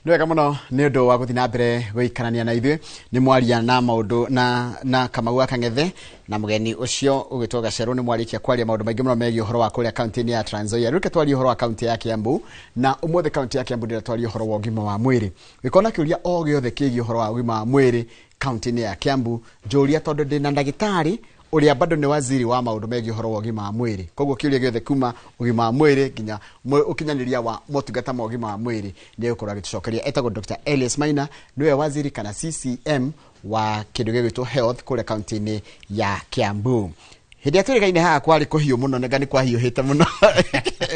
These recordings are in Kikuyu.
Nĩ wega mũno nĩ ũndũ wa gũthiĩ na mbere gũikarania na ithuĩ. Nĩ mwaria na maũndũ na Kamau wa Kang'ethe na mũgeni ũcio ũgĩtwo Gacerũ. Nĩ mwarĩkia kwaria maũndũ maingĩ mũno megiĩ ũhoro wa kũrĩa kaunti-inĩ ya Trans Nzoia. Rĩu reke twarie ũhoro wa kaunti ya Kiambu, na ũmũthĩ kaunti ya Kiambu ndĩrenda twarie ũhoro wa ũgima wa mwĩrĩ. Ũngĩkorwo na kĩũria o gĩothe kĩgiĩ ũhoro wa ũgima wa mwĩrĩ kaunti-inĩ ya Kiambu, njũria, tondũ ndĩna ndagĩtarĩ ũrĩa bado nĩ waziri wa maũndũ megiĩ ũhoro wa ũgima wa mwĩrĩ. Koguo kĩũria gĩothe kuma ũgima wa mwĩrĩ nginya ũkinyanĩria wa motungata ma ũgima wa mwĩrĩ nĩ egũkorwo agĩtũcokeria. Etagwo Dr. Elias Maina, nĩwe waziri kana CCM wa kĩndũ gĩgwĩtwo health kũrĩa kaunti-inĩ ya Kiambu. Hĩndĩ ĩrĩa twĩrĩgaine haha kwarĩ kũhiũ mũno, nĩga nĩ kwahiũhĩte mũno,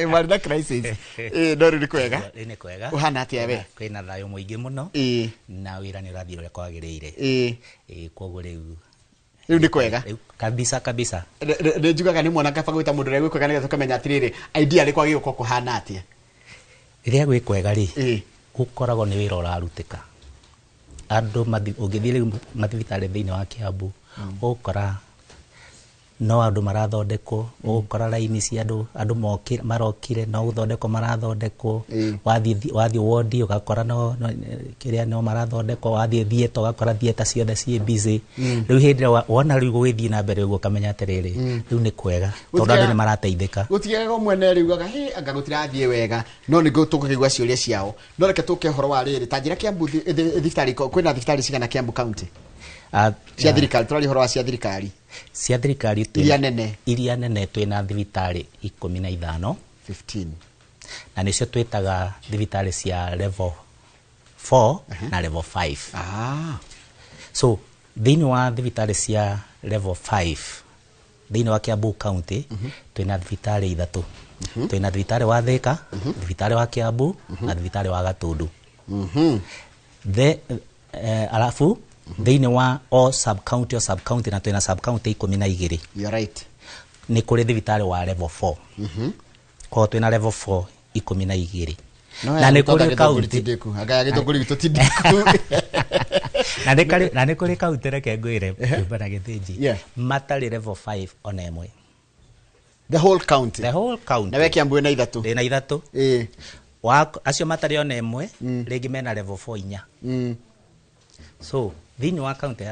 marĩ na crisis. No rĩu nĩ kwega. Rĩu nĩ kwega. Ũhana atĩa we? Kwĩna thayũ mũingĩ mũno na wĩra nĩ ũrathiĩ ũrĩa kwagĩrĩire. Koguo rĩu Rĩu nĩ kwega. Rĩu kabisa kabisa. Nĩ njugaga nĩ mwana kaba gwĩta mũndũ ũrĩa gwĩ kwega nĩgetha tũkamenya atĩrĩrĩ, ideally kwagĩrĩirwo gũkorwo kũhana atĩa. Rĩrĩa gwĩ kwega rĩ, gũkoragwo nĩ wĩra ũrarutĩka. Andũ ũngĩthiĩ rĩu mathibitarĩ thĩinĩ wa Kiambu, ũgũkora no andũ marathondekwo, ũgũkora raini cia andũ, andũ marokire no gũthondekwo marathondekwo. Wathiĩ wodi ũgakora no kĩrĩa no marathondekwo, wathiĩ theatre ũgakora theatre ciothe ciĩ busy. Rĩu hĩndĩ ĩrĩa wona rĩu gũgĩthiĩ na mbere ũguo ũkamenya atĩrĩrĩ, rĩu nĩ kwega tondũ andũ nĩ marateithĩka. Gũtiagaga ũmwe na erĩ ugaga hĩ anga gũtirathiĩ wega, no nĩguo tũkĩigua ciũria ciao. No reke tũke ũhoro wa rĩrĩ, ta njĩra Kiambu thibitarĩ, kwĩna thibitarĩ cigana Kiambu County? Cia thirikari, tũraria ũhoro wa cia thirikari. Cia thirikari twĩna Iria nene. Iria nene twĩna thibitarĩ 15. 15. Na nĩcio twĩtaga thibitarĩ cia level 4 na level 5. So thĩinĩ wa thibitarĩ cia level 5 thĩinĩ wa Kiambu County twĩna thibitarĩ ithatũ. Twĩna thibitarĩ wa Thika, thibitarĩ wa Kiambu na thibitarĩ wa Gatundu. Alafu thĩinĩ wa o sub county, o sub county, na twĩna sub county 12. You're right. Nĩ kũrĩ thibitarĩ wa level 4. Koguo twĩna level 4 12. No Na ya nĩ gũtonga kũrĩ gĩthũngũri county ti ndĩku. Anga ya gĩthũngũri gitũ ti ndĩku. Na nĩ kũrĩ county, reke ngwĩre, Nyũmba na Gĩthĩnji, matarĩ level 5 ona ĩmwe. The whole county. The whole county. Na we Kiambu wĩna ithatũ. Ndĩna ithatũ. Wa acio matarĩ ona ĩmwe, rĩngĩ mena level 4 inya. So thĩinĩ wa county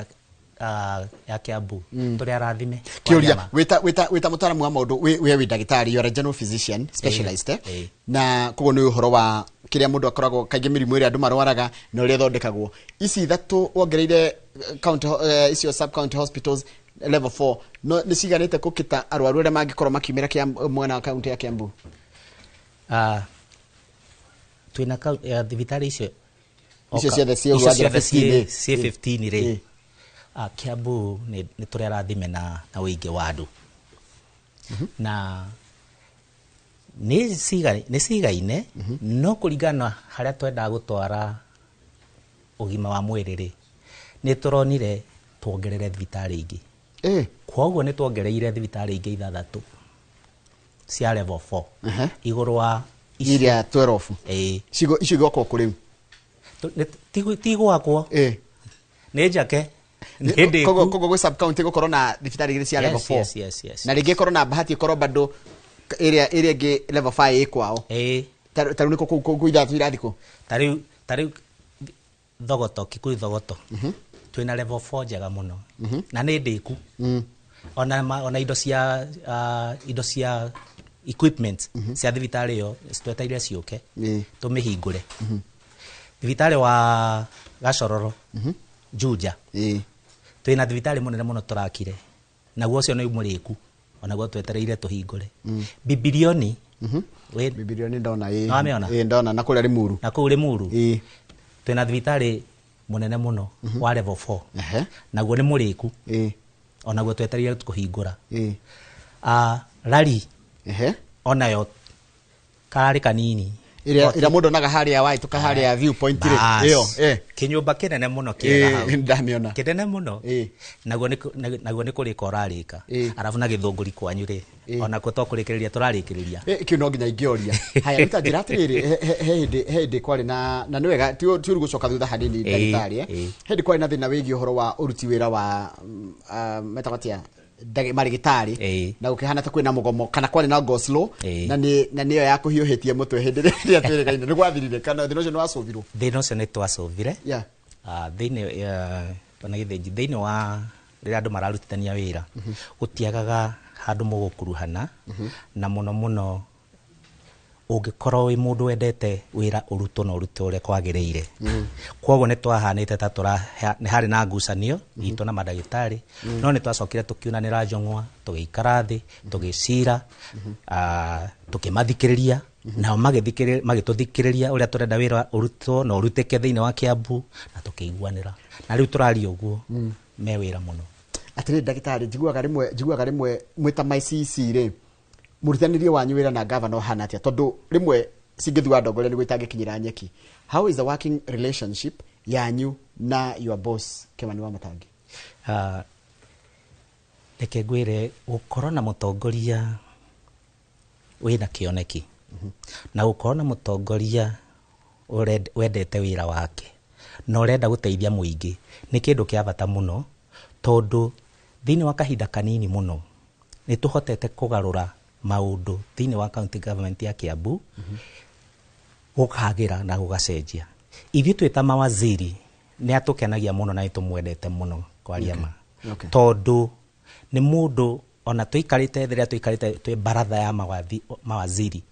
ya Kiambu tũrĩ arathime. Kĩũria, Wanyama. wĩta mũtaaramu wa maũndũ, we wĩ ndagĩtarĩ, you are a general physician specialist, eh? Na koguo nĩ ũhoro wa kĩrĩa mũndũ akoragwo kaingĩ mĩrimũ ĩrĩa andũ marwaraga na ũrĩa ĩthondekagwo. Ici ithatũ wongereire, county icio sub county hospitals level 4 no nĩ ciganĩte kũkĩta arwaru arĩa mangĩkorwo makiumĩra mwena wa county ya Kiambu? Twĩna thibitarĩ icio Icio ciothe ciĩ icio ũgwanja ciothe 15, ciĩ 15 rĩ. Kiambu nĩ tũrĩ arathime na ũingĩ wa andũ. Na nĩ cigaine, no kũringana na harĩa twendaga gũtwara ũgima wa mwĩrĩ rĩ, nĩ tũronire tuongerere thibitarĩ ingĩ. Koguo nĩ tuongereire thibitarĩ ingĩ ithathatũ cia level 4 igũrũ wa icio. Iria 12. Ĩĩ. Cigo icio igwakwo kũ rĩu? Ti gwakwo. Nĩ njake. Nĩ ndĩku. Koguo gwĩ sub county gũkorwo na thibitarĩ igĩrĩ cia level 4. Yes. Na rĩngĩ ĩkorwo na bahati ĩkorwo bado ĩrĩa ĩngĩ level 5 ĩ kwao. Ta rĩu nĩkũ kũu ithathatũ irathiĩ kũ? Ta rĩu Thogoto, Kikuyu Thogoto. Twĩna level 4 njega mũno. Na nĩ ndĩku. Ona indo cia equipment cia thibitarĩ ĩyo twetereire ciũke. Tũmĩhingũre. Thibitarĩ wa Gacororo, Juja. Twĩna thibitarĩ mũnene mũno tũrakire. Naguo ũcio nĩ mũrĩku. Onaguo twetereire tũhingũre. Bibilioni. Bibilioni ndona, ĩĩ. Nĩwamĩona? Ĩĩ, ndona, na kũrĩa Limuru. Na kũu Limuru. Twĩna thibitarĩ mũnene mũno wa level 4. Naguo nĩ mũrĩku. Onaguo twetereire kũhingũra. Rari. Onayo karĩ kanini. Ĩrĩa mũndũ onaga harĩa wahĩtũka harĩa viewpoint rĩ. Bas. Ĩyo, ĩĩ. Kĩnyũmba kĩnene mũno kĩega hau. Ndamĩona. Kĩnene mũno. Naguo nĩ kũrĩka ũrarĩka. Arabu na gĩthũngũri kwanyu rĩ. Onakuo to kũrĩkĩrĩria tũrarĩkĩrĩria. Kĩu no nginya ingĩoria. Haya, rĩu ta njĩra atĩrĩrĩ, he hĩndĩ kwarĩ na nĩ wega, ti ũru gũcoka thutha hanini, ndagĩtarĩ, eh? He hĩndĩ kwarĩ na thĩna wĩgiĩ ũhoro wa ũruti wĩra wa, metagwo atĩa? Marigitari na gukihana ta kwina mugomo kana kwari na go slow na ni na niyo ya kuhiuhitie mutwe hindi ria twirikaine ni gwathirire kana thina ucio ni wacovirwo thina ucio ni twacovire yeah thini ona githinji thini wa riria andu mararutithania wira gutiagaga handu mugukuruhana na muno muno ungikorwo wi mundu wendete wira urutwo na urutwo uria kwagiriire koguo ni twahanite ta tura ni hari na ngucanio itu na mandagitari no ni twacokire tukiunanira njong'wa tugiikara thi tugicira tukimathikiriria nao magituthikiriria uria turenda wira urutwo na urutike thiini wa Kiambu na tukiiguanira na riu turaria uguo me wira muno atiri ndagitari njiguaga rimwe mwita MICC ri murutanirie wanyu wira na governor hana atia tondu rimwe cingithua ndongoria niguo itangikinyira nyeki. How is the working relationship yanyu na your boss Kimani Wamatangi? Reke ngwire gukorwo na mutongoria wina kioneki na gukorwo na mutongoria wendete wira wake na urenda guteithia muingi ni kindu kia bata muno tondu thiini wa kahinda kanini muno ni tuhotete kugarura maundu thiini wa county government ya Kiambu gukagira na gugacenjia. Ithuĩ twĩ ta mawaziri nĩ atũkenagia mũno na nĩtũmwendete mũno kwaria ma tondu nĩ mũndũ ona tũikarĩte thĩ rĩrĩa tũikarĩte twĩ baratha ya mawaziri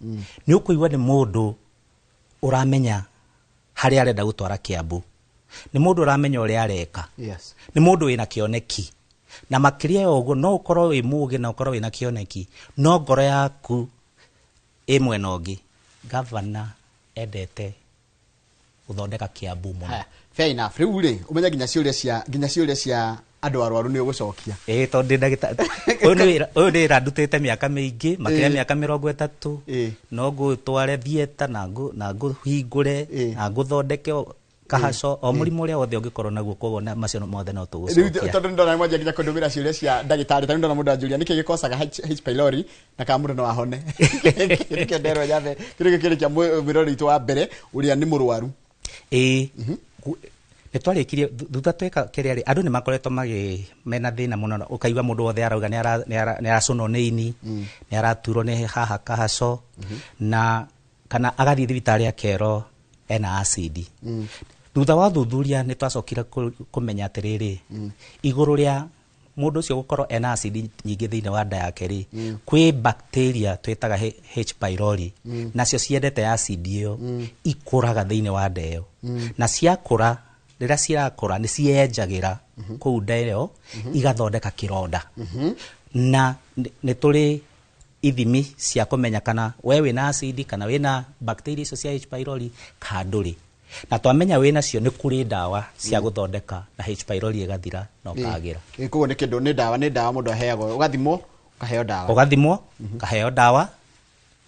nĩ ũkũigua nĩ mũndũ ũramenya harĩa arenda gũtwara Kiambu, nĩ mũndũ ũramenya ũrĩa areka, nĩ mũndũ wĩna kĩoneki na makĩria ya ũguo no ũkorwo wĩ mũũgĩ na ũkorwo wĩna kĩoneki no ngoro yaku ĩ mwena ũngĩ. Gavana endete gũthondeka Kiambu mũno. Fair enough. Rĩu rĩ ũmenye nginya ciũria cia andũ arwaru nĩ ũgũcokia. Ĩĩ tondũ ndĩ ndagĩtarĩ. Ũyũ nĩ wĩra ndutĩte mĩaka mĩingĩ makĩria mĩaka 30 no ngũtware theatre na ngũhingũre na ngũthondeke kahaco o mũrimũ ũrĩa wothe ũngĩkorwo naguo koguo macio mothe no tũgũcokia. Rĩu tondũ ndona mwanjia nginya kũndũmĩra ciũria cia ndagĩtarĩ tondũ ndona mũndũ anjũria nĩkĩ gĩkocaga H pylori na kana mũndũ no ahone. Nĩkĩo nderwo nyambe kĩrĩ kĩrĩ kĩa mwĩrori witũ wa mbere ũrĩa nĩ mũrwaru. Ĩĩ nĩ twarĩkirie thutha tweka kĩrĩa rĩ andũ nĩ makoretwo mena thĩna mũno ũkaigua mũndũ wothe arauga nĩ aracũnwo nĩ ini nĩ araturwo nĩ haha kahaco na kana agathiĩ thibitarĩ akerwo ena acidi. Thutha wa thuthuria nĩ twacokire kũmenya atĩrĩrĩ igũrũ rĩa mũndũ ũcio gũkorwo ena acidi nyingĩ thĩinĩ wa nda yake rĩ kwĩ bacteria twĩtaga H pylori nacio ciendete acidi ĩyo ikũraga thĩinĩ wa nda ĩyo na ciakũra rĩrĩa cirakũra nĩ cienjagĩra kũu nda ĩyo igathondeka kĩronda na nĩ tũrĩ ithimi cia kũmenya kana we wĩna acidi kana wĩna bacteria icio cia H pylori kana ndũrĩ na twamenya wĩna cio nĩ kũrĩ ndawa cia gũthondeka na H pylori ĩgathira na ũkagĩra. Koguo nĩ kĩndũ nĩ ndawa mũndũ aheagwo ũgathimwo ũkaheo ndawa ũgathimwo ũkaheo ndawa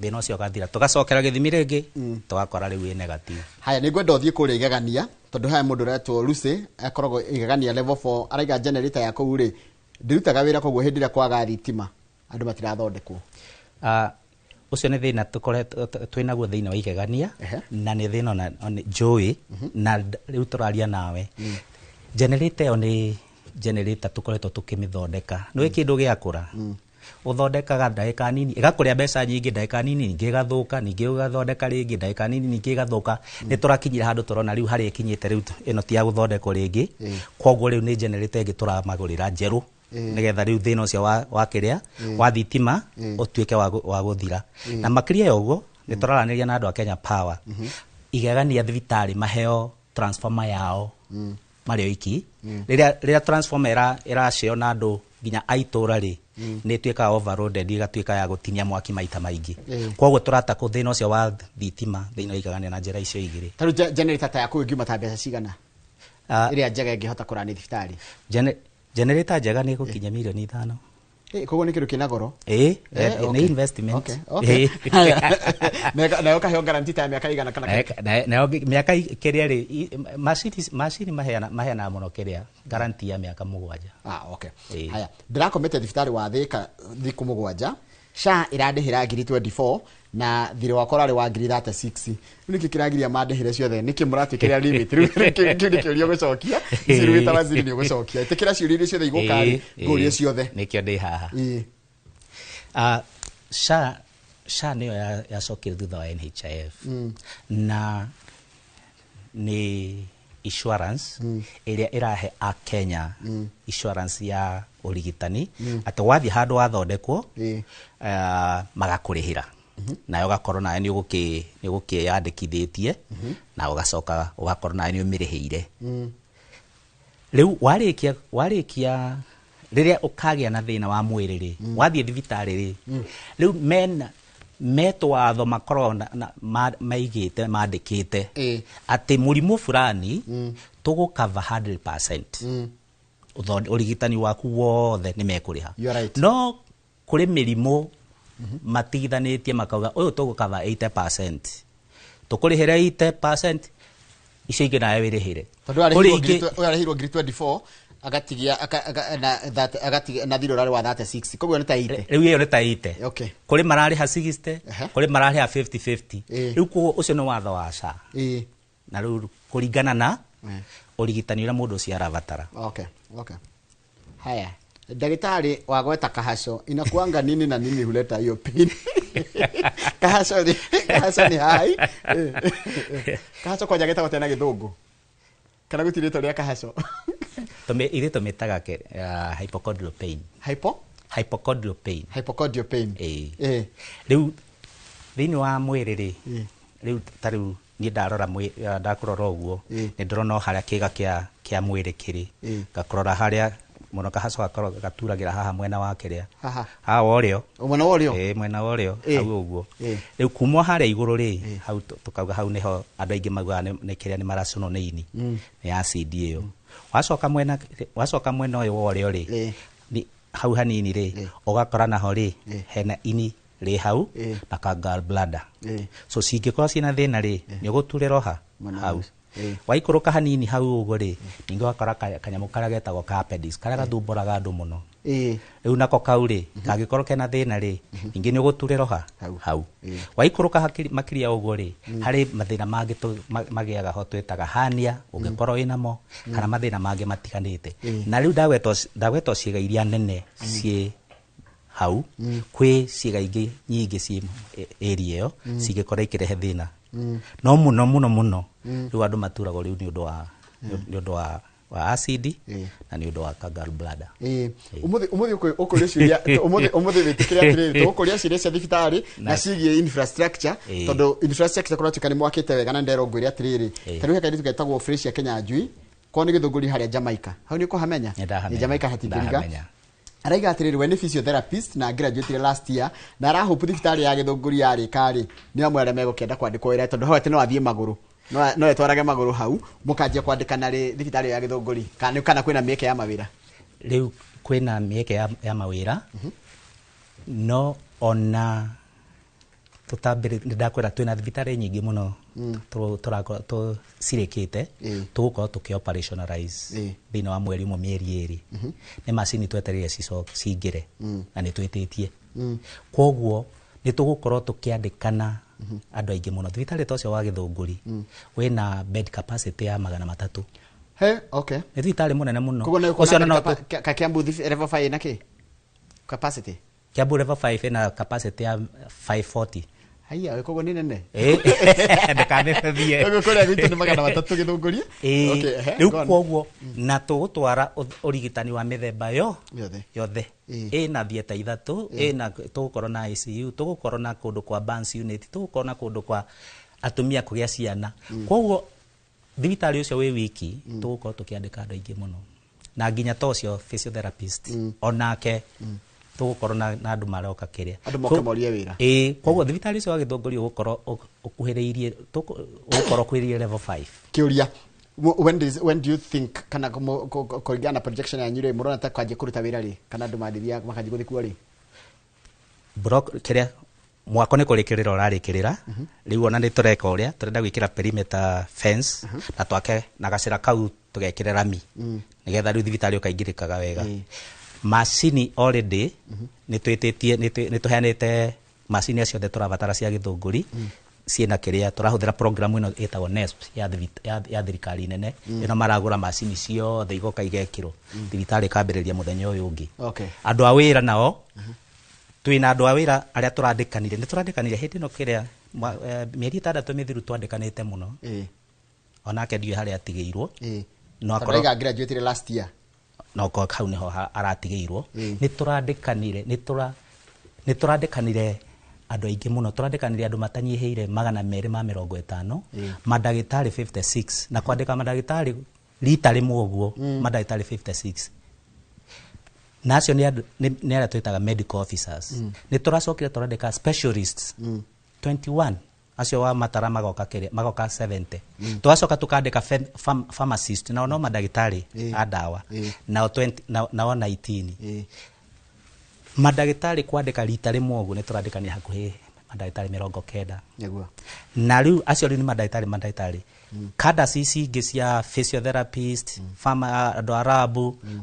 thĩna ũcio ũgathira tũgacokera gĩthimi rĩngĩ tũgakora rĩu ĩ negative. Haya nĩ ngwenda ũthiĩ kũrĩa Igegania tondũ haya mũndũ ũretwo Lucy akoragwo Igegania level 4 araiga generator ya kũu rĩ ndĩrutaga wĩra koguo hĩndĩ ĩrĩa kwaga thitima andũ matirathondekwo. Ũcio nĩ thĩna tũkoretwo twĩnaguo thĩinĩ wa Igegania na nĩ thĩna ona njũĩ na rĩu tũraria nawe generator ĩyo nĩ generator tũkoretwo tũkĩmĩthondeka nĩ kĩndũ gĩakũra ũthondekaga ndagĩka nini ĩgakũrĩa mbeca nyingĩ ndagĩka nini ningĩ ĩgathũka ningĩ ũgathondeka rĩngĩ ndagĩka nini ningĩ ĩgathũka nĩ tũrakinyire handũ tũrona rĩu harĩa ĩkinyĩte rĩu ĩno ti ya gũthondekwo rĩngĩ koguo rĩu nĩ generator ĩngĩ tũramagũrĩra njerũ nigetha rĩu thĩna ũcio wa kĩrĩa wa thitima ũtuĩke wa gũthira na makĩria ya ũguo nĩ tũraranĩria na andũ a Kenya Power Igegania thibitarĩ maheo transformer yao marĩ oiki rĩrĩa transformer ĩraceo na andũ nginya a itũra rĩ nĩ ĩtuĩkaga overloaded ĩgatuĩka ya gũtinia mwaki maita maingĩ koguo tũratakwo thĩna ũcio wa thitima thĩinĩ wa Igegania na njĩra icio igĩrĩ. Ta rĩu generator ta yaku ĩngiuma ta mbeca cigana ĩrĩa njega ĩngĩhota kũrani thibitarĩ? Generator njega nĩ gũkinya mirioni 5. Koguo nĩ kĩndũ kĩna goro? Ĩĩ nĩ investment. Nayo ũkaheo guarantee ta ya mĩaka igana kana nayo mĩaka kĩrĩa rĩ macini maheanaga mũno kĩrĩa guarantee ya mĩaka 7. Okay. Haya ndĩrakomete thibitarĩ wa Thĩka thikũ 7 SHA ĩrandĩhĩra ngiri 24 Na thirĩ wakwa ũrarĩ wa ngiri 36. Rĩu nĩkĩ kĩragiria mandĩhĩre ciothe? Nĩkĩ mũratwĩkĩrĩra limit? Rĩu kĩu nĩ kĩũria ũgũcokia. Ici rĩu wĩta waziri nĩ ũgũcokia. Ĩtĩkĩra ciũria iria ciothe igũka rĩ, ngũrie ciothe. Nĩkĩo ndĩ haha. SHA, SHA nĩyo yacokire thutha wa NHIF, na nĩ insurance ĩrĩa ĩrahe akenya insurance ya ũrigitani, atĩ wathiĩ handũ wathondekwo, magakũrĩhĩra, nayo ũgakorwo nawe nĩ ũgũkĩyandĩkithĩtie, na ũgacoka ũgakorwo nawe nĩ ũmĩrĩhĩire. Rĩu warĩkia rĩrĩa ũkagĩa na thĩna wa mwĩrĩ rĩ, wathiĩ thibitarĩ rĩ, rĩu mena metwatho makoragwo maigĩte mandĩkĩte atĩ mũrimũ fulani tũgũcover 100%. Ũrigitani waku wothe nĩ mekũrĩha. You are right. No kũrĩ mĩrimũ matigithanĩtie, makauga ũyũ tũgũcover 80%, tũkũrĩhĩra 80%, icio ingĩ nawe wĩrĩhĩre. Tondũ Kũrĩ arĩhirwo ingĩ ũyũ arĩhirwo ngiri 24, agatigia na agatigia na thirĩ ũrarĩ wa 36, koguo nĩ ta 80. Rĩu ĩyo nĩ ta 80. Kũrĩ mararĩha 60, kũrĩ mararĩha 50-50. Rĩu koguo ũcio nĩ watho wa SHA. Na rĩu kũringana na ũrigitani ũrĩa mũndũ ũcio arabatara. Okay. Haya, ndagĩtarĩ wa gweta kahaco inakuanga nini na nini huleta hiyo pain? Kahaco ni hai. Kahaco kwanja getagwo tena gĩthũngũ kana gũtirĩ rĩtwa rĩa kahaco? Ithuĩ tũmĩtaga hypochondrial pain. Hypo? Hypochondrial pain. Hypochondrial pain. Ĩĩ. Rĩu thĩinĩ wa mwĩrĩ rĩ, rĩu ta rĩu niĩ ndarora ndakũrora ũguo, nĩ ndĩrona o harĩa kĩga kĩa mwĩrĩ kĩrĩ, ngakũrora harĩa mũno kahaco gakorwo gaturagĩra haha mwena wa kĩrĩa, Haha. Haha wa ũrĩo. Mwena wa ũrĩo. Ĩĩ, mwena wa ũrĩo. Hau ũguo. Rĩu kuma harĩa igũrũ rĩ, hau tũkauga hau nĩho andũ aingĩ maugaga nĩ kĩrĩa nĩ maracinwo nĩ ini, nĩ acid ĩyo. Wacoka mwena ũyũ wa ũrĩo rĩ, nĩ hau hanini rĩ, ũgakora naho rĩ, hena ini rĩ hau na ka gallbladder. So cingĩkorwo ciĩna thĩna rĩ, nĩ ũgũturĩrwo ha Mwena hau. ũcio. Waikũrũka hanini hau ũguo rĩ, ningĩ ũgakora kanyamũ karĩa getagwo ka appendix, karĩa gathumbũraga andũ mũno. Rĩu nako kau rĩ, kangĩkorwo kena thĩna rĩ, ningĩ nĩ ũgũturĩrwo ha Hau. hau. Waikũrũka makĩria ũguo rĩ, harĩ mathĩna mangĩ magĩaga ho twĩtaga hernia, ũngĩkorwo wĩnamo, kana mathĩna mangĩ matiganĩte. Na rĩu ndagwetwo ciĩga iria nene ciĩ hau, kwĩ ciĩga ingĩ nyingĩ ciĩ area ĩyo cingĩkorwo ikĩrehe thĩna. No mũno mũno mũno rĩu andũ maturagwo rĩu nĩ ũndũ wa nĩ ũndũ wa acid na nĩ ũndũ wa gallbladder. Ũmũthĩ ũkũria ciũria, ũmũthĩ wĩtĩkĩre atĩrĩrĩ, tũgũkũria ciũria cia thibitarĩ na ciĩgiĩ infrastructure, tondũ infrastructure kũratuĩka nĩ mwakĩte wega, na nderwo ngwĩre atĩrĩrĩ, ta rĩu he kairĩtu getagwo Fresh ya Kenya Njui, kwao nĩ Gĩthũngũri harĩa Jamaica, hau nĩ ũkũhamenya? Nĩ ndahamenya. Nĩ Jamaica hatingĩriga. Ndahamenya. Araiga atĩrĩrĩ, we nĩ physiotherapist na graduate last year, na arahope thibitarĩ ya Gĩthũngũri yarĩka rĩ, nĩ amwe arĩa megũkĩenda kwandĩkwo wĩra, tondũ hau atĩ no athiĩ magũrũ, no etwarage magũrũ hau, mũkanjia kwandĩkana rĩ thibitarĩ ya Gĩthũngũri, kana kwĩna mĩeke ya mawĩra? Rĩu kwĩna mĩeke ya mawĩra, no ona tũtambĩrĩ nĩ ndakwĩra twĩna thibitarĩ nyingĩ mũno tũrakorwo cirĩkĩte, tũgũkorwo tũkĩ operationalize thĩinĩ wa mweri ũmwe, mĩeri 2. Nĩ macini twetereire cingĩre, na nĩ twĩtĩtie. Koguo nĩ tũgũkorwo tũkĩandĩkana andũ aingĩ mũno. Thibitarĩ ta ũcio wa Gĩthũngũri wĩna bed capacity ya 300. He, okay. Nĩ thibitarĩ mũnene mũno. Koguo nĩ Ũcio ũkuona no ka Kiambu level 5 ĩna kĩ capacity? Kiambu level 5 ĩna capacity ya 540. Haiya, koguo nĩ nene. Ndũkanĩbebie. Koguo kũrĩa gwitũ nĩ 300 Gĩthũngũri. Okay, ehe, Rĩu go on. koguo na tũgũtwara ũrigitani wa mĩthemba yo Yothe. yothe. Ĩna theatre 3, ĩna tũgũkorwo na ICU, tũgũkorwo na kũndũ kwa burns unit, tũgũkorwo na kũndũ kwa atumia kũgĩa ciana. Koguo thibitarĩ ũcio wĩ wiki, tũgũkorwo tũkĩandĩka andũ aingĩ mũno, na nginya ta ũcio physiotherapist onake tũgũkorwo na andũ maroka kĩrĩa. Andũ moke morie wĩra. Ĩĩ, koguo thibitarĩ ũcio wa Gĩthũngũri ũgũkorwo ũkuhĩrĩirie, ũgũkorwo ũkuhĩrĩirie level 5. Kĩũria, when do you think, kana kũringana na projection yanyu rĩ, mũrona ta kwanjia kũruta wĩra rĩ, kana andũ mandiria makanjia gũthiĩ kuo rĩ? Block kĩrĩa mwako nĩ kũrĩkĩrĩra ũrarĩkĩrĩra. Rĩu ona nĩ tũreka ũrĩa tũrenda gwĩkĩra perimeter fence, na twake na gacĩra kau tũgekĩre rami, nĩgetha rĩu thibitarĩ ũkaingĩrĩkaga wega. Macini already nĩ twĩtĩtie, nĩ tũheanĩte Macini ciothe tũrabatara cia Gĩthũngũri ciĩna kĩrĩa tũrahũthĩra program ĩno ĩtagwo NESP ya thirikari nene ĩno. Maragũra macini ciothe, igoka igekĩrwo thibitarĩ, ĩkambĩrĩria mũthenya ũyũ ũngĩ. Andũ a wĩra nao, twĩna andũ a wĩra arĩa tũrandĩkanire, nĩ tũrandĩkanire hĩndĩ ĩno kĩrĩa mĩeri 6 mĩthiru, twandĩkanĩte mũno. Onake ndiũĩ harĩa atigĩirwo. No Tondũ akorwo aiga graduated last year. No korwo hau nĩho aratigĩirwo. Nĩ tũrandĩkanire andũ aingĩ mũno, tũrandĩkanire andũ matanyihĩire 250, mandagĩtarĩ 56, na kwandĩka mandagĩtarĩ rita rĩmwe ũguo, mandagĩtarĩ 56, na acio nĩ nĩ arĩa twĩtaga medical officers. Nĩ tũracokire tũrandĩka specialists 21, acio wa matara magoka kĩrĩa magoka 70. Tũgacoka tũkandĩka pharmacist, nao no mandagĩtarĩ a ndawa, nao 20, nao 19. Mandagĩtarĩ kwandĩka rita rĩmwe ũguo, nĩ tũrandĩkania hakuhĩ mandagĩtarĩ 90. Na rĩu acio rĩu nĩ mandagĩtarĩ cadres ici ingĩ cia physiotherapist, andũ a lab,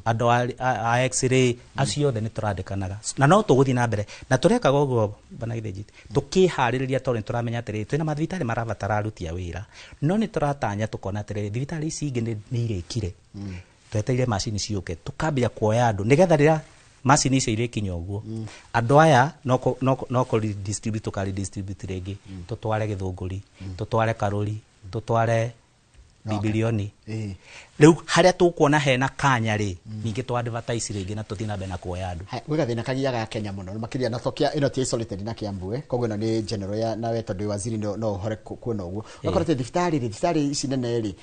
andũ a x-ray, acio othe nĩ tũrandĩkanaga na no tũgũthiĩ na mbere na tũrekaga ũguo, bwana Gĩthĩnji, tũkĩharĩrĩria, tondũ nĩ tũramenya atĩrĩrĩ, twĩna mathibitarĩ marabatara aruti a wĩra, no nĩ tũratanya tũkona atĩrĩrĩ, thibitarĩ ici ingĩ nĩ irĩkire, twetereire macini ciũke, tũkambia kuoya andũ nĩgetha rĩrĩa macini icio irĩkinya ũguo, andũ aya no kũ redistribute, tũka redistribute rĩngĩ, tũtware Gĩthũngũri, tũtware Karũri, tũtware Bibilioni. Rĩu harĩa tũkuona hena kanya rĩ, ningĩ tũ advertise rĩngĩ na tũthiĩ na mbere na kuoya andũ. Hai, gwĩ gathĩna kagiaga Kenya mũno makĩria na tokia ĩno ti isolated na Kiambu, koguo ĩno nĩ general ya nawe, tondũ wĩ waziri no ũhore kuona ũguo. Ũgakora atĩ thibitarĩ rĩ, thibitarĩ ici nene rĩ,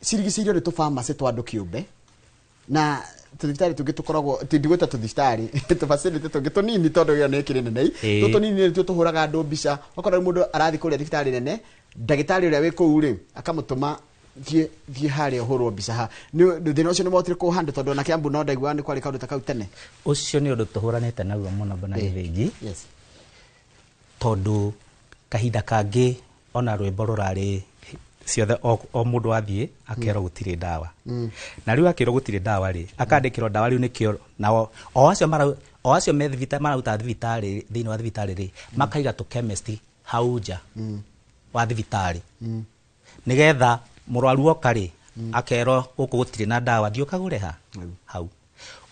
cirigicĩirio nĩ tũpharmacy twa andũ kĩũmbe, na tũthibitarĩ tũngĩ tũkoragwo ndigwĩta tũthibitarĩ, tũfacility tũngĩ tũnini, tondũ ĩyo nĩ ĩkĩrĩ nene. Tũtũ tũnini nĩtuo tũhũraga andũ mbica. Ũgakora rĩu mũndũ arathiĩ kũrĩa thibitarĩ nene, ndagĩtarĩ ũrĩa wĩ kũu rĩ akamũtũma, thiĩ thiĩ harĩa ũhũrwo mbica ha. Nĩ thĩna ũcio nĩ mohotire kũũhandle? Tondũ ona Kiambu no ndaiguaga nĩ kwarĩ kaũndũ ta kau tene. Ũcio nĩ ũndũ tũhũranĩte naguo mũno, bwana Gĩthĩnji, tondũ kahinda kangĩ ona rwĩmbo rũrarĩ ciothe, o mũndũ athiĩ akerwo gũtirĩ ndawa, na rĩu akĩrwo gũtirĩ ndawa rĩ, akandĩkĩrwo ndawa rĩu nĩkĩo nao o acio me thibitarĩ mararuta thibitarĩ, thĩinĩ wa thibitarĩ rĩ, makaiga tũ chemist hau nja wa thibitarĩ, nĩgetha mũrwaru oka rĩ, akerwo gũkũ gũtirĩ na ndawa, thiĩ ũkagũre ha hau.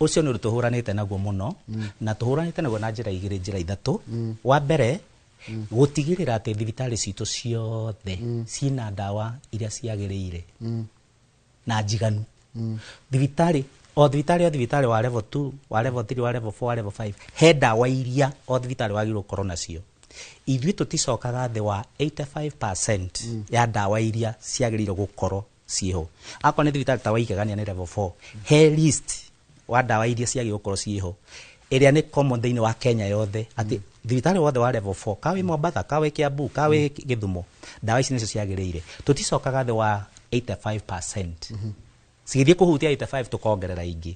Ũcio nĩ ũndũ tũhũranĩte naguo mũno, na tũhũranĩte naguo na njĩra igĩrĩ, njĩra ithatũ. Wa mbere, gũtigĩrĩra atĩ thibitarĩ citũ ciothe ciĩna ndawa iria ciagĩrĩire na njiganu. Thibitarĩ o thibitarĩ, o thibitarĩ wa level 2, wa level 3, wa level 4, wa level 5, he ndawa iria o thibitarĩ wagĩrĩirwo gũkorwo nacio. Ithuĩ tũticokaga thĩ wa 85% ya ndawa iria ciagĩrĩirwo gũkorwo ciĩho. Akorwo nĩ thibitarĩ ta wa Igegania nĩ level 4, he list wa ndawa iria ciagĩrĩirwo gũkorwo ciĩho, ĩrĩa nĩ common thĩinĩ wa Kenya yothe, atĩ thibitarĩ wothe wa level 4, ka wĩ Mombatha, ka wĩ Kiambu, ka wĩ Gĩthumo, ndawa ici nĩcio ciagĩrĩire. Tũticokaga thĩ wa 85%. Cigĩthiĩ kũhutia 85, tũkongerera ingĩ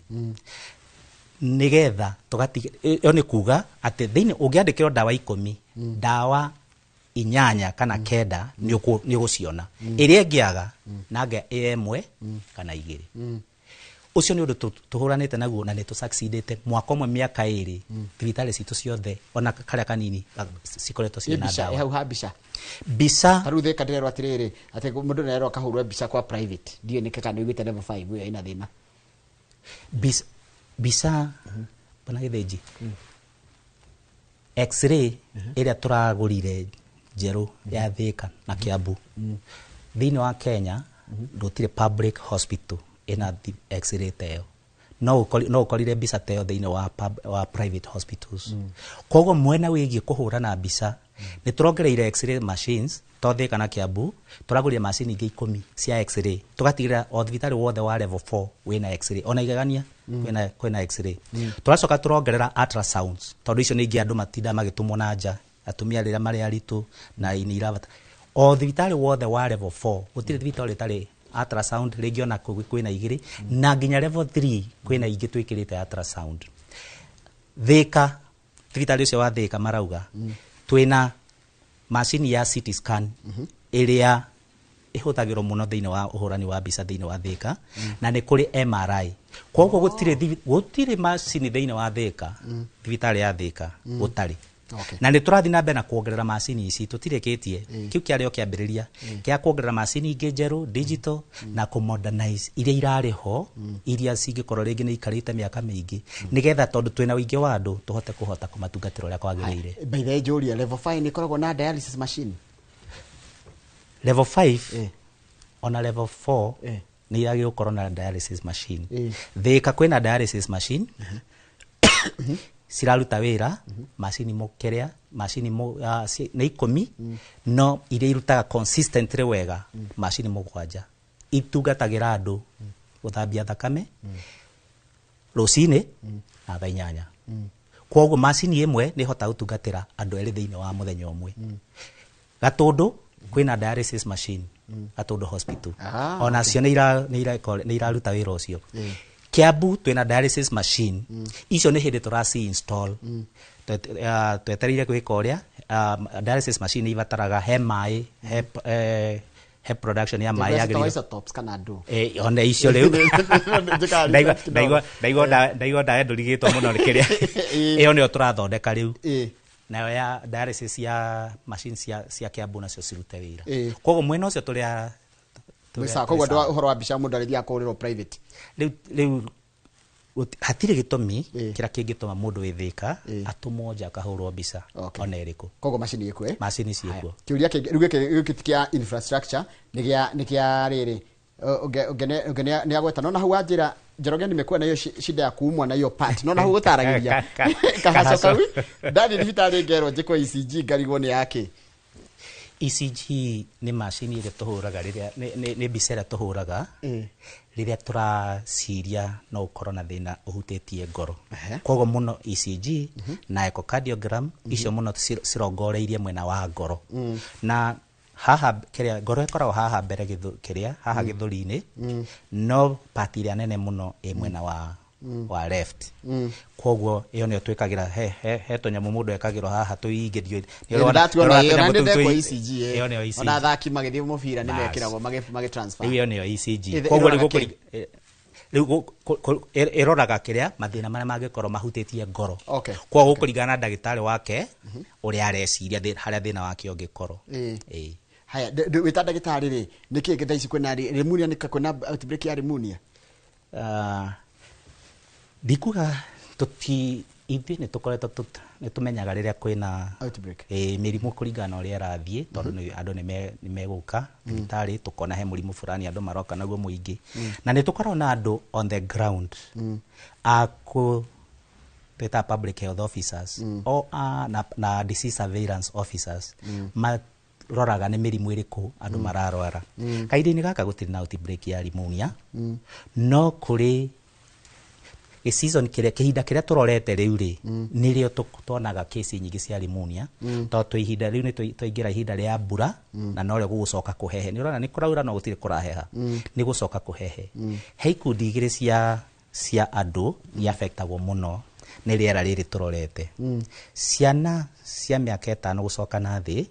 nĩgetha tũgatiga. Ĩyo nĩ kuga atĩ thĩinĩ ũngĩandĩkĩrwo ndawa 10, ndawa 8 kana 9 nĩ ũgũciona, ĩrĩa ĩngĩaga nanga ĩ 1 kana 2. Ũcio nĩ ũndũ tũhũranĩte naguo na nĩ tũsucceedĩte. Mwaka ũmwe, mĩaka 2, thibitarĩ citũ ciothe ona karĩa kanini cikoretwo Ĩ ciĩna mbica ĩ ndawa. Hau ha mbica. Mbica. Ta rĩu Thĩka ndĩrerwo atĩrĩrĩ, atĩ mũndũ nĩarerwo akahũrwo mbica kwa private. Ndiũĩ nĩkĩ, kana nĩũiguĩte level 5 ĩyo ĩna thĩna. Mbica, bwana Gĩthĩnji, x-ray ĩrĩa tũragũrire njerũ ya Thĩka na Kiambu, thĩinĩ wa Kenya gũtirĩ public hospital ĩna x-ray ta ĩyo. No ũkorire mbica ta ĩyo thĩinĩ wa private hospitals. Koguo mwena wĩgiĩ kũhũrana mbica, nĩ tũrongereire x-ray machines to Thĩka na Kiambu, tũragũrire macini ingĩ 10 cia x-ray, tũgatigĩrĩra o thibitarĩ wothe wa level 4 wĩna x-ray, ona Igegania kwĩna x-ray. Tũracoka tũrongerera ultrasounds, tondũ icio nĩ ingĩ andũ matinda magĩtũmwo na nja, atumia rĩrĩa marĩ aritũ na nĩ irabata. O thibitarĩ wothe wa level 4, gũtirĩ thibitarĩ ĩtarĩ ultrasound, rĩngĩ ona kwĩna 2, na nginya level 3 kwĩna ingĩ twĩkĩrĩte ultrasound. Thĩka, thibitarĩ ũcio wa Thĩka marauga twĩna macini ya CT scan ĩrĩa ĩhũthagĩrwo mũno thĩinĩ wa ũhũrani wa mbica thĩinĩ wa Thĩka, na nĩ kũrĩ MRI. Koguo gũtirĩ macini thĩinĩ wa Thĩka, thibitarĩ ya Thĩka gũtarĩ. Okay. Na nĩ tũrathiĩ na mbere na kuongerera macini ici, tũtirĩkĩtie. Kĩu kĩarĩ o kĩambĩrĩria kĩa kuongerera macini ingĩ njerũ digital na kũ modernize iria irarĩ ho, iria cingĩkorwo rĩngĩ nĩ ikarĩte mĩaka mĩingĩ, nĩgetha tondũ twĩna ũingĩ wa andũ tũhote kũhota kũmatungatĩra ũrĩa kwagĩrĩire. By the way, njũrie, level 5 nĩ ĩkoragwo na dialysis machine? Level 5 ona level 4 nĩ iragĩrĩirwo gũkorwo na dialysis machine. Thĩka kwĩna dialysis machine ciraruta wĩra, macini mũkĩrĩa macini nĩ 10, no iria irutaga consistently wega macini 7 itungatagĩra andũ gũthambia thakame rũcinĩ na thaa 8. Koguo macini ĩmwe nĩ ĩhotaga gũtungatĩra andũ erĩ thĩinĩ wa mũthenya ũmwe. Gatũndũ kwĩna dialysis machine, Gatũndũ Hospital. Ona cio nĩ iraruta wĩra ũcio. Kiambu twĩna dialysis machine, icio nĩ hĩndĩ tũraci install. Twetereire gwĩka ũrĩa dialysis machine ibataraga he maĩ, he production ya maĩ yagĩrĩirwo. Isotopes kana ndũ? Ona icio rĩu Njĩkaga research kidogo. Ndaigua ndae ndũrigĩtwo mũno nĩ kĩrĩa ĩyo nĩyo tũrathondeka rĩu, nayo ya dialysis ya machine cia Kiambu nacio cirute wĩra. Koguo mwena ũcio tũrĩa Mwĩsawa. Koguo andũ ũhoro wa mbica mũndũ arĩthiaga kũhũrĩrwo private? Rĩu hatirĩ gĩtũmi kĩrĩa kĩngĩtũma mũndũ wĩ Thĩka atũmwo nja akahũrwo mbica ona ĩrĩkũ. Koguo macini ĩkuo, eh? Macini ciĩkuo. Kĩũria kĩngĩ rĩu, gĩkĩ ti kĩa infrastructure, nĩ kĩa rĩrĩ. Nĩ agweta no na hau wanjĩra Njoroge nimekuwa na hiyo shida ya kuumwa na hiyo part, no na hau gũtaragĩria kahaco kau, ndathiĩ thibitarĩ ngerwo njĩkwo ECG, ngarigwo nĩ yake. ECG nĩ macini ĩrĩa tũhũraga rĩrĩa nĩ mbica ĩrĩa tũhũraga rĩrĩa tũraciria no ũkorwo na thĩna ũhutĩtie ngoro. Koguo mũno ECG na echocardiogram icio mũno cirongoreirie mwena wa ngoro, na haha kĩrĩa ngoro ĩkoragwo haha mbere kĩrĩa haha gĩthũri-inĩ, no part ĩrĩa nene mũno ĩ mwena wa left. Koguo ĩyo nĩyo twĩkagĩra he tũnyamũ mũndũ ekagĩrwo haha tũingĩ ndiũĩ. Ndatuona ĩyo na nĩ ndekwo ECG. Ĩyo nĩyo ECG. Ona athaki magĩthiĩ mũbira nĩ Bas. mekĩragwo magĩ transfer. Rĩu ĩyo nĩyo ECG. Koguo Koguo rĩu ĩroraga rĩu ĩroraga kĩrĩa mathĩna marĩa mangĩkorwo mahutĩtie ngoro. Koguo gũkũringana na ndagĩtarĩ wake ũrĩa areciria harĩa thĩna wake ũngĩkorwo. Haya, wĩta ndagĩtarĩ rĩ, nĩ kĩĩ thaa ici kwĩna pneumonia? Nĩ kwĩna outbreak ya pneumonia? Ndikuga tũti, ithuĩ nĩ tũkoretwo nĩ tũmenyaga rĩrĩa kwĩna outbreak. Mĩrimũ kũringana na ũrĩa ĩrathiĩ, tondũ andũ nĩ megũka thibitarĩ, tũkona he mũrimũ fulani andũ maroka naguo mũingĩ, na nĩ tũkoragwo na andũ on the ground a kũ twĩtaga public health officers o na disease surveillance officers, maroraga nĩ mĩrimũ ĩrĩkũ andũ mararwara. Kahinda-inĩ gaka gũtirĩ na outbreak ya pneumonia, no kũrĩ gĩ-season kĩrĩa kĩhinda kĩrĩa tũrorete rĩu rĩ, nĩrĩo tuonaga kesi nyingĩ cia pneumonia, tondũ twĩ ihinda rĩu nĩ twaingĩra ihinda rĩa mbura, na norĩo gũgũcoka kũhehe. Nĩ ũrona nĩ kũraura no gũtirĩ kũraheha, nĩ gũcoka kũhehe. He ikundi igĩrĩ cia andũ iaffectagwo mũno nĩ rĩera rĩrĩ tũrorete. Ciana cia mĩaka 5 gũcoka na thĩ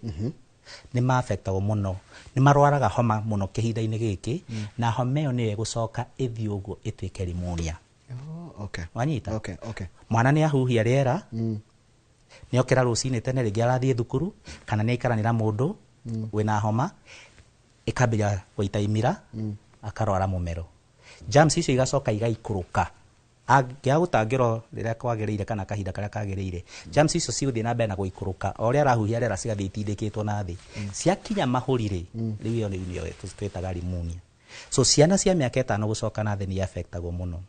nĩ maaffectagwo mũno, nĩ marwaraga homa mũno kĩhinda-inĩ gĩkĩ, na homa ĩyo nĩyo ĩgũcoka ĩthiĩ ũguo ĩtuĩke pneumonia. Oh, okay. Wanyita? Okay. Mwana nĩ ahuhia rĩera, nĩ okĩra rũcinĩ tene, rĩngĩ arathiĩ thukuru kana nĩ aikarania na mũndũ wĩna homa, ĩkambĩrĩria gũita imira, akarwara mũmero. Germs icio igacoka igaikũrũka, angĩaga gũtangĩrwo rĩrĩa kwagĩrĩire kana kahinda karĩa kagĩrĩire, germs icio cigũthiĩ na mbere na gũikũrũka o ũrĩa arahuhia rĩera, cigathiĩ itindĩkĩtwo na thĩ, ciakinya mahũri rĩ, rĩu ĩyo rĩu nĩyo twĩtaga pneumonia. So ciana cia mĩaka 5 gũcoka na thĩ nĩ affectagwo mũno.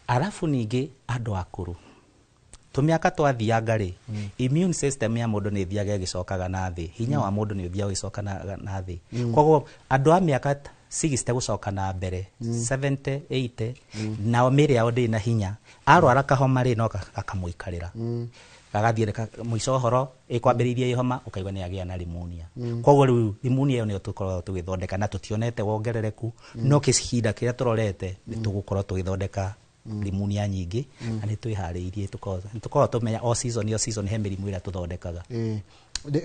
Arabu ningĩ andũ akũrũ, tũmĩaka twathianga rĩ, immune system ya mũndũ nĩ ĩthiaga ĩgĩcokaga na thĩ, hinya wa mũndũ nĩ ũthiaga ũgĩcoka na thĩ. Koguo andũ a mĩaka 60 gũcoka na mbere, 70, 80, nao mĩĩrĩ yao ndĩrĩ na hinya, arwara kahoma rĩ, no gakamũikarĩra, gagathiĩ mũico ũhoro ĩkwambĩrĩirie ĩ homa, ũkaigua nĩ agĩa na pneumonia. Koguo rĩu pneumonia ĩyo nĩyo tũkoragwo tũgĩthondeka, na tũtionete wongerereku, no kĩhinda kĩrĩa tũrorete nĩ tũgũkorwo tũgĩthondeka pneumonia nyingĩ, na nĩ twĩharĩirie. Tũkoragwo tũmenya o season o season he mĩrimũ ĩrĩa tũthondekaga.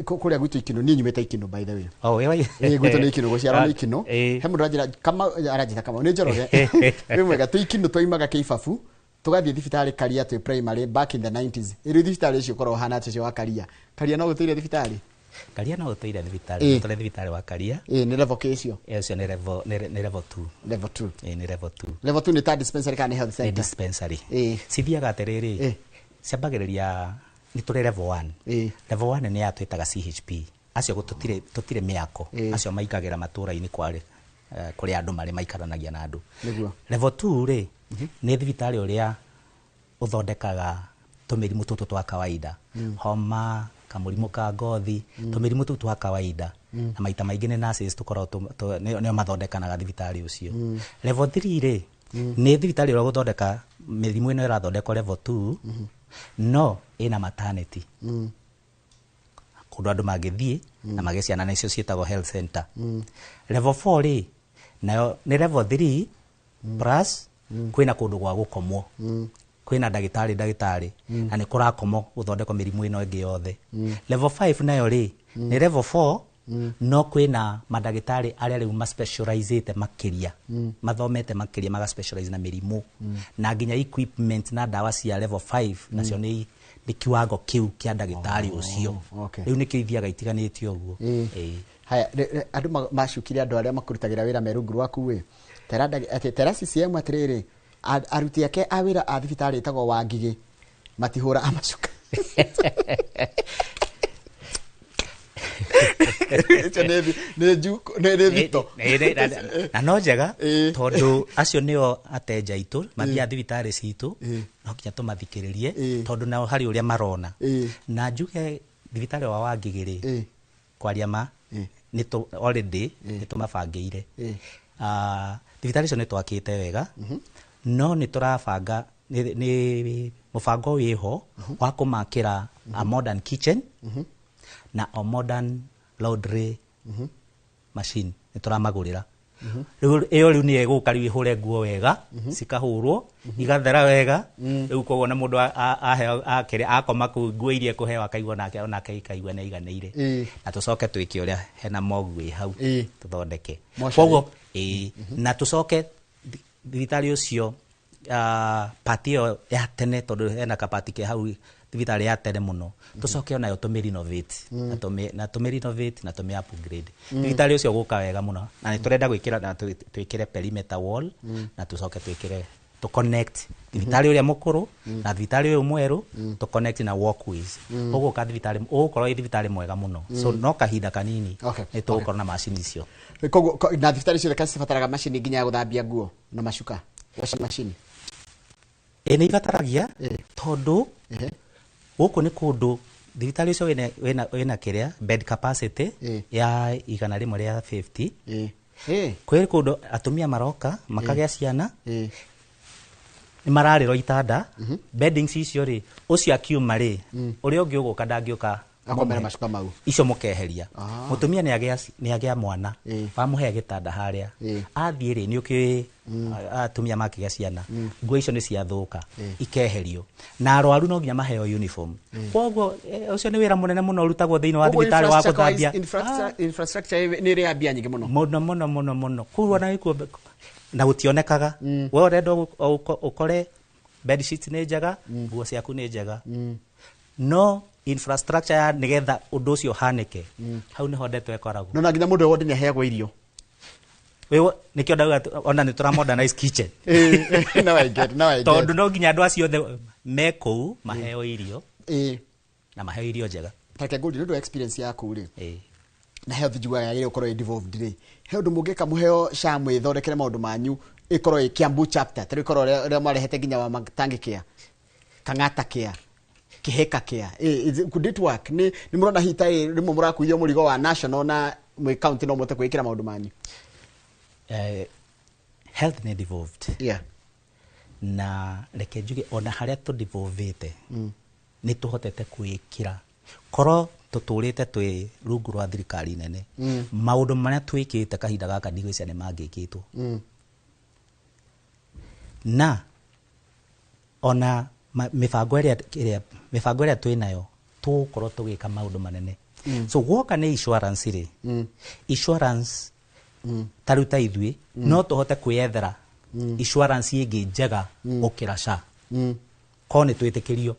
Kũrĩa gwitũ Ikinũ, niĩ nyumĩte Ikinũ, by the way. Oh, Gwitũ nĩ Ikinũ, gũciarwo nĩ Ikinũ. He mũndũ aranjĩra, kama aranjĩta kama nĩ Njoroge, wĩ mwega? Twĩ Ikinũ twaimaga kĩibabu. Tũgathiĩ thibitarĩ Karia twĩ primary back in the 90s. Rĩu thibitarĩ ũcio ũkoragwo ũhana atĩa ũcio wa Karia? Karia no gũtũire thibitarĩ? Karia no gũtũire thibitarĩ, tũrĩ thibitarĩ wa Karia. Nĩ level K ũcio? Ũcio nĩ level, nĩ level 2. Level 2. Nĩ level 2. Level 2 nĩ ta dispensary kana nĩ health center? Nĩ dispensary. Cithiaga atĩrĩrĩ, ciambagĩrĩria nĩ tũrĩ level 1. Level 1 nĩ ya twĩtaga CHP. Acio tũtirĩ mĩako. Acio maikagĩra matũra-inĩ kwarĩ kũrĩa andũ marĩ maikaranagia na andũ. Level 2 rĩ, nĩ thibitarĩ ũrĩa ũthondekaga tũmĩrimũ tũtũ twa kawaida. Homa, kamũrimũ ka ngothi, tũmĩrimũ tũtũ twa kawaida. Na maita maingĩ nĩ nurses tũkoragwo nĩo mathondekanaga thibitarĩ ũcio. Level 3 rĩ, nĩ thibitarĩ ũrĩa ũgũthondeka mĩrimũ ĩno ĩrathondekwo level 2, no ĩna maternity. Kũndũ andũ mangĩthiĩ na magĩe ciana nacio ciĩtagwo health center. Level 4 rĩ, nayo nĩ level 3 plus kwĩna kũndũ gwa gũkomwo. Kwĩna ndagĩtarĩ na nĩ kũrakomwo gũthondekwo mĩrimũ ĩno ĩngĩ yothe. Level 5 nayo rĩ, nĩ level 4 no kwĩna mandagĩtarĩ arĩa rĩu ma-specializĩte makĩria, mathomete makĩria maga-specialize na mĩrimũ, na nginya equipment na ndawa cia level 5 nacio nĩ kiwango kĩu kĩa ndagĩtarĩ ũcio. Rĩu nĩkĩo ithiaga itiganĩte ũguo. Haya, andũ macukire andũ arĩa makũrutagĩra wĩra me rungu rwaku ĩ, tera CCM atĩrĩrĩ, aruti ake a wĩra a thibitarĩ ĩtagwo Wangigĩ matihũra amacuka. Na no njega tondũ acio nĩo atenja aitũ mathiaga thibitarĩ citũ, no nginya tũmathikĩrĩrie tondũ nao harĩ ũrĩa marona. Na njuge thibitarĩ wa Wangigĩ rĩ, kwaria ma already nĩ tũmabangĩire. Thibitarĩ icio nĩ twakĩte wega, no nĩ tũrabanga nĩ mũbango wĩho wa kũmakĩra a modern kitchen na a modern laundry machine nĩ tũramagũrĩra. Rĩu ĩyo rĩu nĩ ĩgũka rĩu ĩhũre nguo wega, cikahũrwo, igathera wega, rĩu koguo na mũndũ aheo akĩrĩa akoma kũu nguo iria ekũheo akaigua nake onake ikaigua nĩ aiganĩire. Na tũcoke twĩke ũrĩa hena mogu ĩ hau tũthondeke. Koguo na tũcoke thibitarĩ ũcio pati ĩyo ya tene tondũ hena kapati ke hau thibitarĩ ya tene mũno, tũcoke onayo tũmĩ-renovate na tũmĩ-renovate na tũmĩ-upgrade. Thibitarĩ ũcio gũka wega mũno na nĩ tũrenda gwĩkĩra na twĩkĩre perimeter wall na tũcoke twĩkĩre tũ connect thibitarĩ ũrĩa mũkũrũ na thibitarĩ ũyũ mwerũ, tũ connect na walkways. Ũgũka thibitarĩ ũgũkorwo wĩ thibitarĩ mwega mũno. So no kahinda kanini nĩ tũgũkorwo na macini icio. Koguo na thibitarĩ ciothe cibataraga macini nginya ya gũthambia nguo na macuka, washing machine. Nĩ ibataragia tondũ gũkũ nĩ kũndũ thibitarĩ ũcio wĩna kĩrĩa bed capacity ya 150. Kwĩ kũndũ atumia maroka makagĩa ciana, nĩ mararĩrwo itanda, beddings icio rĩ, ũcio akiuma rĩ, ũrĩa ũngĩ ũgũka ndangĩũka akomera macuka mau icio mũkeheria. Mũtumia nĩ agĩa mwana, wamũhe gĩtanda harĩa athiĩ rĩ, nĩ ũkĩũĩ atumia makĩgĩa ciana, nguo icio nĩ ciathũka ikeherio, na arwaru no nginya maheo uniform. Koguo ũcio nĩ wĩra mũnene mũno ũrutagwo thĩinĩ wa thibitarĩ wa gũthambia. Infrastructure nĩ ĩrĩ ya mbia nyingĩ mũno mũno mũno mũno mũno. Koguo ona gĩkuo na gũtionekaga, we ũrenda ũkore bed sheets nĩ njega, nguo ciaku nĩ njega, no infrastructure ya nigetha ũndũ ũcio ũhanĩke, hau nĩho ndeto ĩkoragwo. No na nginya mũndũ wothe nĩ aheagwo irio. Wewe nĩkĩo ndauga ona nĩ tũra modernize kitchen. Now I get, now I get. Tondũ no nginya andũ acio othe me kũu maheo irio. Na maheo irio njega. Take ngũrie nĩ ũndũ wa experience yaku rĩ. Na health njiguaga yagĩrĩirwo gũkorwo ĩ devolved rĩ. He ũndũ mũngĩka mũheo SHA mwĩthondekere maũndũ manyu ĩkorwo ĩ Kiambu chapter, ta rĩu ĩkorwo ũrĩa mwarehete nginya wa Matangi Care, Kang'ata Care, Kiheka Care. Could it work? Nĩ mũrona hihi ta rĩmwe mũrakuithio mũrigo wa national na mwĩ county no mũhote kwĩĩkĩra maũndũ manyu? Health nĩ devolved. Na reke njuge ona harĩa tũ devolvĩte nĩ tũhotete kwĩĩkĩra. Korwo tũtũrĩte twĩ rungu rwa thirikari nene, maũndũ marĩa twĩkĩte kahinda gaka ndigwĩciria nĩ mangĩkĩtwo. Na ona mĩbango ĩrĩa twĩnayo tũgũkorwo tũgĩka maũndũ manene. So gwoka nĩ insurance rĩ, insurance ta rĩu ta ithuĩ no tũhote kwĩyethera insurance ĩngĩ njega gũkĩra SHA. Ko nĩ twĩtĩkĩrio.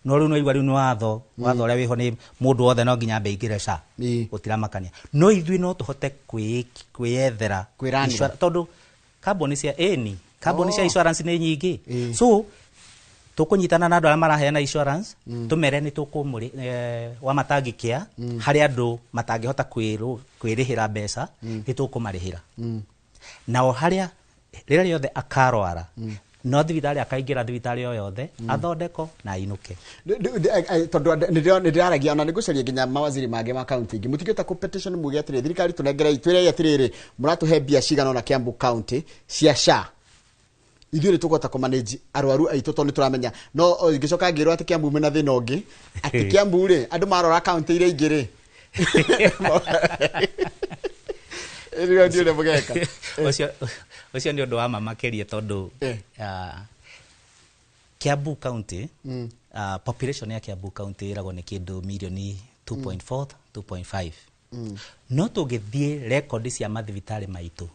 No rĩu no igua rĩu nĩ watho ũrĩa wĩho nĩ mũndũ wothe no nginya ambe aingĩre SHA. Gũtiramakania. No ithuĩ no tũhote kwĩyethera tondũ kambuni cia ĩni kambuni cia insurance nĩ nyingĩ. So tũkũnyitana na andũ arĩa maraheana insurance tũmere nĩ tũkũmũrĩ wa matangĩkĩa harĩ andũ matangĩhota kwĩrĩhĩra mbeca nĩ tũkũmarĩhĩra. Nao harĩa rĩrĩa rĩothe akarwara no thibitarĩ akaingĩra thibitarĩ o yothe athondeko na ainũke. Tondũ nĩ ndĩraragia ona nĩ ngũcaria nginya mawaziri mangĩ ma county ingĩ mũtingĩhota kũ petition muge atĩrĩ thirikari tũnengerei twĩrei atĩrĩrĩ mũratũhe mbia cigana ona Kiambu county cia SHA ithuĩ nĩ tũkũhota kũ manage arwaru aitũ tondũ nĩ tũramenya no ngĩcoka ngĩrwo atĩ Kiambu mena thĩna ũngĩ atĩ Kiambu rĩ andũ marora county iria ingĩ rĩ rĩu ndiũĩ ũrĩa mũgeka. Ũcio nĩ ũndũ wa ma makĩria tondũ Kiambu County population ya Kiambu County ĩragwo nĩ kĩndũ mirioni 2.4 2.5. No tũngĩthiĩ rekondi cia mathibitarĩ maitũ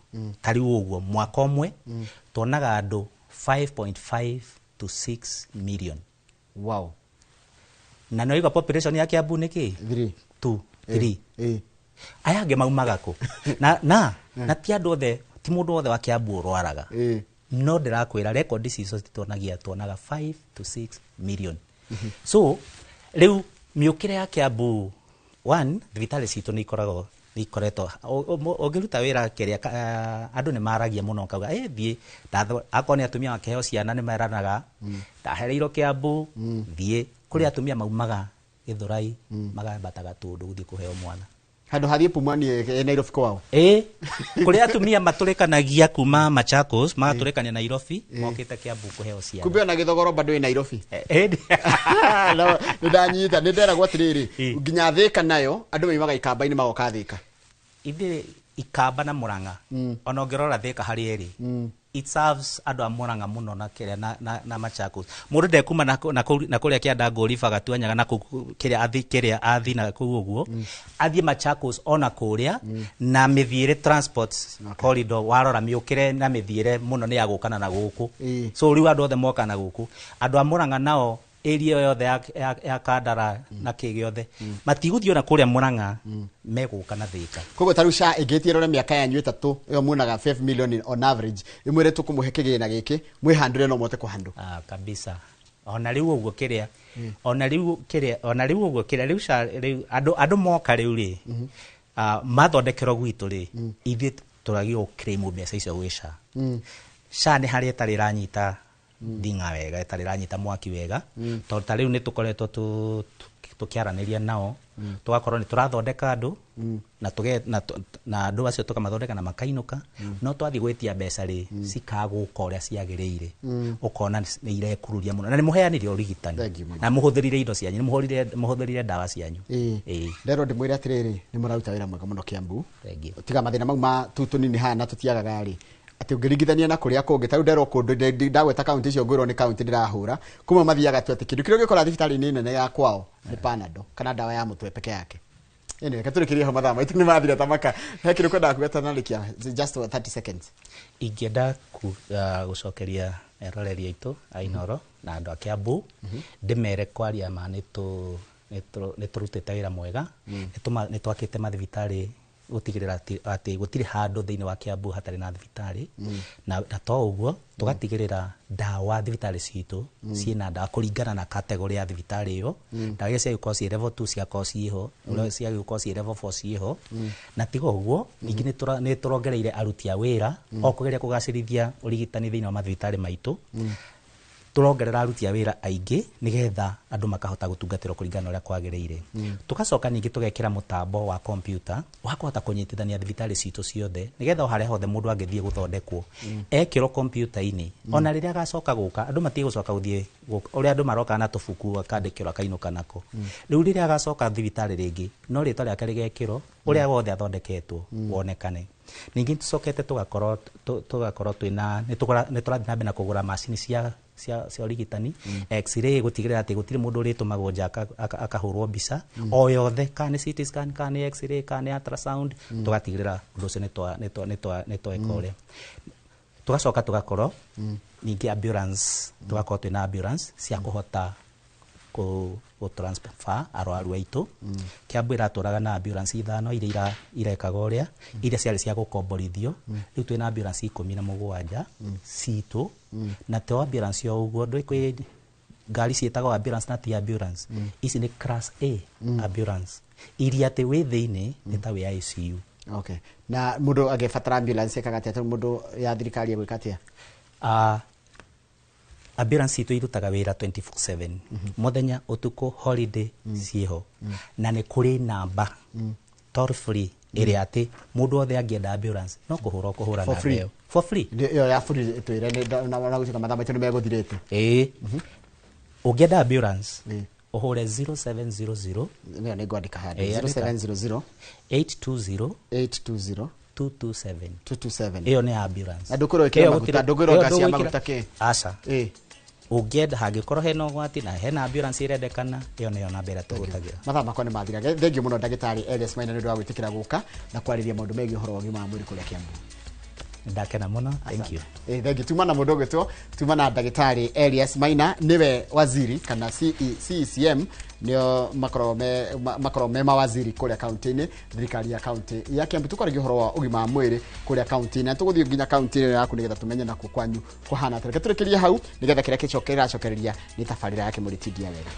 ta rĩu ũguo mwaka ũmwe tuonaga andũ 5.5 to 6 million. Wow. Na no igua population ya Kiambu nĩ kĩ? 3 2 3. Aya angĩ maumaga kũ? Na ti andũ othe, ti mũndũ wothe wa Kiambu ũrwaraga. No ndĩrakwĩra rekondi cicio cituonagia tuonaga 5 to 6 million. So rĩu mĩũkĩre ya Kiambu one thibitarĩ citũ nĩ ikoragwo nĩ ikoretwo ũngĩruta wĩra kĩrĩa andũ nĩ maragia mũno kauga thiĩ akorwo nĩ atumia makĩheo ciana nĩ meranaga ndahereirwo Kiambu thiĩ kũrĩ atumia maumaga Gĩthũrai magambata Gatũndũ gũthiĩ kũheo mwana handũ hathiĩ Pumwani Nairobi kwao. Kũrĩ atumia matũrĩkanagia kuma Machakos magatũrĩkania Nairobi mokĩte Kiambu kũheo ciana. Kumbe ona Gĩthogoro bado ĩ Nairobi. Nĩ ndanyita nĩ nderagwo atĩrĩrĩ nginya Thĩka nayo andũ maimaga Ikamba-inĩ magoka Thĩka. Ithuĩ Ikamba na Murang'a ona ũngĩrora Thĩka harĩa ĩrĩ it serves andũ a Murang'a mũno na kĩrĩa na Machakos. Mũndũ ndekuma na kũrĩa kĩanda Ngũriba Gatuanyaga na kĩrĩa athi na kũu ũguo athiĩ Machakos ona kũrĩa na mĩthiĩre transport corridor warora mĩũkĩre na mĩthiĩre mũno nĩ ya gũkana na gũkũ. So rĩu andũ othe moka na gũkũ. Andũ a Murang'a nao area yothe ya Kandara na kĩ gĩothe matigũthiĩ ona kũrĩa Murang'a megũka na Thĩka. Koguo ta rĩu SHA ĩngĩtie rore mĩaka yanyu ĩtatũ ĩyo muonaga 5 million on average ĩmwĩre tũkũmũhe kĩgĩna gĩkĩ mwĩhandũre no mũhote kũhandũ. Kabisa. Ona rĩu ũguo kĩrĩa ona rĩu kĩrĩa ona rĩu ũguo kĩrĩa rĩu SHA rĩu andũ moka rĩu rĩ mathondekerwo gwitũ rĩ ithuĩ tũragio claim mbeca icio gwĩ SHA. SHA nĩ harĩa ĩtarĩ ĩranyita ndinga wega ĩtarĩ ĩranyita mwaki wega tondũ ta rĩu nĩ tũkoretwo tũkĩaranĩria nao tũgakorwo nĩ tũrathondeka andũ na andũ acio tũkamathondeka na makainũka no twathiĩ gwĩtia mbeca rĩ cikagũka ũrĩa ciagĩrĩire ũkona nĩ irekururia mũno na nĩ mũheanire ũrigitani na mũhũthĩrire indo cianyu nĩ mũhũthĩrire ndawa cianyu. Nderwo ndĩmwĩre atĩrĩrĩ nĩ mũraruta wĩra mwega mũno Kiambu. Tiga mathĩna mau ma tũnini haha na tũtiagaga rĩ atĩ ũngĩringithania na kũrĩa kũngĩ ta rĩu nderwo kũndũ ndagweta kaunti icio ngwĩrwo nĩ kaunti ndĩrahũra kuma mathiaga tu atĩ kĩndũ kĩrĩa ũngĩkora thibitarĩ-inĩ nene ya kwao nĩ Panadol kana ndawa ya mũtwe peke yake. Anyway, reke tũrĩkĩrie ho mathaa maitũ nĩ mathira ta maka. He kĩndũ kwendaga kuga tanarĩkia just 30 seconds. Ingĩenda gũcokeria eroreri aitũ a Inooro na andũ a Kiambu ndĩmere kwaria ma nĩ tũrutĩte wĩra mwega nĩ twakĩte mathibitarĩ gũtigĩrĩra atĩ gũtirĩ handũ thĩinĩ wa Kiambu hatarĩ na thibitarĩ na to ũguo tũgatigĩrĩra ndawa thibitarĩ citũ ciĩna ndawa kũringana na category ya thibitarĩ ĩyo ndawa iria ciagĩkorwo ciĩ level 2 cigakorwo ciĩho iria ciagĩkorwo ciĩ level 4 ciĩho na tiga ũguo ningĩ nĩ tũrongereire aruti a wĩra o kũgeria kũgacĩrithia ũrigitani thĩinĩ wa mathibitarĩ maitũ tũrongerera aruti a wĩra aingĩ nĩgetha andũ makahota gũtungatĩrwo kũringana na ũrĩa kwagĩrĩire. Tũgacoka ningĩ tũgekĩra mũtambo wa kompiuta wa kũhota kũnyitithania thibitarĩ citũ ciothe nĩgetha o harĩa hothe mũndũ angĩthiĩ gũthondekwo ekĩrwo kompiuta-inĩ ona rĩrĩa agacoka gũka andũ matigũcoka gũthiĩ ũrĩa andũ maroka na tũbuku akandĩkĩrwo akainũka nako. Rĩu rĩrĩa agacoka thibitarĩ rĩngĩ no rĩtwa rĩake rĩgekĩrwo ũrĩa wothe athondeketwo wonekane. Ningĩ tũcokete tũgakorwo twĩna nĩ tũrathiĩ na mbere na kũgũra macini cia ũrigitani x-ray gũtigĩrĩra atĩ gũtirĩ mũndũ ũrĩtũmagwo nja akahũrwo mbica o yothe kana nĩ CT scan kana nĩ x-ray kana nĩ ultrasound tũgatigĩrĩra ũndũ ũcio nĩ tweka ũrĩa. Tugacoka tugakorwo ningĩ ambulance, tugakorwo twĩna ambulance cia kũhota kũ transfer arwaru aitũ. Kiambu ĩratũraga na ambulance 5 iria irekaga ũrĩa, iria ciarĩ cia gũkomborithio. Rĩu twĩna ambulance 17 citũ, na to ambulance o ũguo, ndũĩ kwĩ ngari ciĩtagwo ambulance na ti ambulance. Ici nĩ class A ambulance iria atĩ wĩ thĩinĩ nĩ ta wĩ ICU. Okay, na mundu angĩbatara ambulance ekaga atĩa? Tondũ mundu ya thirikari egwĩka atĩa? Ambulance itũ irutaga wĩra 24/7, mũthenya, ũtukũ, holiday ciĩho, na nĩ kũrĩ namba toll free ĩrĩa atĩ mũndũ wothe angĩenda ambulance no kũhũra ũkũhũra For namba free? ĩyo for free. Ĩyo ya free twĩre na gũtuĩka mathaa maitũ nĩ megũthirĩte. Ĩĩ, ũngĩenda ambulance ũhũre 0700. Nĩyo nĩ ngwandĩka handũ. Ĩĩ, andĩka. 0700. 820. 820. 227. 227. Ĩyo nĩ ambulance. Na ndũkwĩrwo ĩkĩre Ĩyo maguta, ndũkwĩrwo ĩyo ngasi ya ndũgwĩkĩra- maguta kĩ? Aca. Ĩ. Ũngĩenda, hangĩkorwo hena ũgwati na hena ambulance ĩrendekana, ĩyo nĩyo namba ĩrĩa tũhũthagĩra. Mathaa makwa nĩ mathira. Thengiũ mũno, ndagĩtarĩ Elias Maina, nĩ ũndũ wa gwĩtĩkĩra gũka na kwarĩria maũndũ megiĩ ũhoro wa ũgima wa mwĩrĩ kũrĩa Kiambu. Ndakena mũno, thank you. Thengiũ. Tuma na mũndũ ũgwĩtwo, tuma na ndagĩtarĩ Elias Maina, nĩwe waziri kana CE, CECM, nĩo makoragwo me makoragwo me mawaziri kũrĩa kaunti-inĩ, thirikari ya kaunti ya Kiambu. Tũkwaragia ũhoro wa ũgima wa mwĩrĩ kũrĩa kaunti-inĩ, na tũgũthiĩ nginya kaunti ĩyo yaku nĩgetha tũmenye nakuo kwanyu kũhana atĩa. Reke tũrĩkĩrie hau nĩgetha kĩrĩa kĩracokereria nĩ tabarĩra ya Kĩmũrĩ Tindia Wega.